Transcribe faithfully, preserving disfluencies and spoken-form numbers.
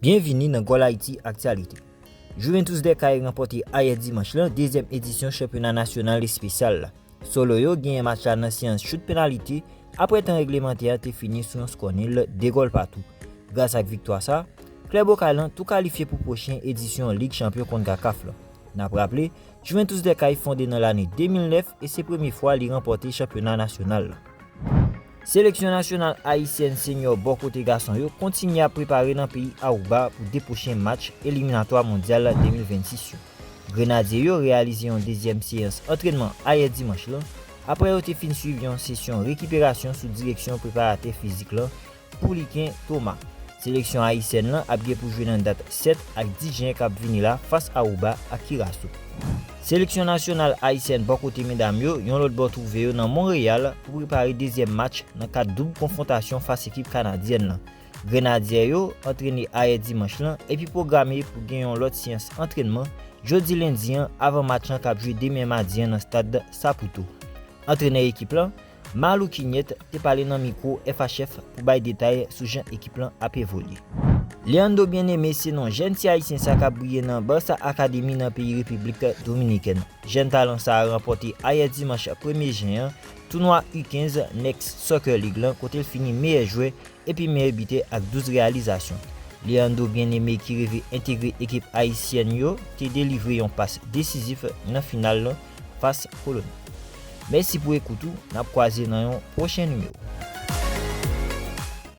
Byenvini nan Goal Haiti Aktyalite. Juventus des Cayes ranpòte ayè dimanch lan dezyèm edisyon chanpyona nasyonal espesyal la. Solo yo genyen match la nan seyans chout penalite, apre tan reglemantè an te fini sou yon skò nil de gòl patou. Gras ak viktwa sa, klèb Okay lan tou kalifye pou pwochen edisyon Lig Chanpyon Konkakaf la. N ap raple, Juventus des Cayes fonde nan lane de mil nèf e se premye fwa li ranpòte chanpyona nasyonal la. Seleksyon nasyonal ayisyèn senyò bò kote gason yo kontinye ap prepare nan peyi Aruba pou de pwochen match eliminatwa mondyal de mil vennsis yo. Grenadye yo reyalize yon dezyèm seyans antrènman ayè dimanch lan, apre yo te fin swiv yon sesyon rekiperasyon sou direksyon preparatè fizik lan, Pouliken Thomas. Seleksyon ayisyèn lan ap gen pou jwe nan dat sèt ak dis jen k ap vini la fas Aruba ak Curaçao. Seleksyon nasyonal ayisyèn bò kote medam yo, yon lòt bò twouve yo nan Monreyal pou prepare dezyèm match nan kad doub konfwontasyon fas ekip kanadyèn lan. Grenadyè yo antrene ayè dimanch lan epi pwograme pou gen yon lòt seyans antrènman jodi lendi an avan match lan k ap jwe demen madi an nan stad Saputo. Antrenè ekip lan, Malou Quignette, te pale nan mikwo F H F pou bay detay sou jan ekip lan ap evolye. Leandro Bien-Aimé se non jèn ti ayisyen sa k ap briye nan Barça Academy nan peyi Repiblik Dominikèn. Jèn talan sa a ranpòte ayè dimanch premye jen an tounwa U kenz Next Soccer League lan kote l fini meyè jwè epi meyè bitè ak douz reyalizasyon. Leandro Bien-Aimé ki reve entegre ekip ayisyèn yo te delivre yon pas desizif nan final lan fas Koloni. Mèsi pou ekout ou, n ap kwaze nan yon pwochen nimewo.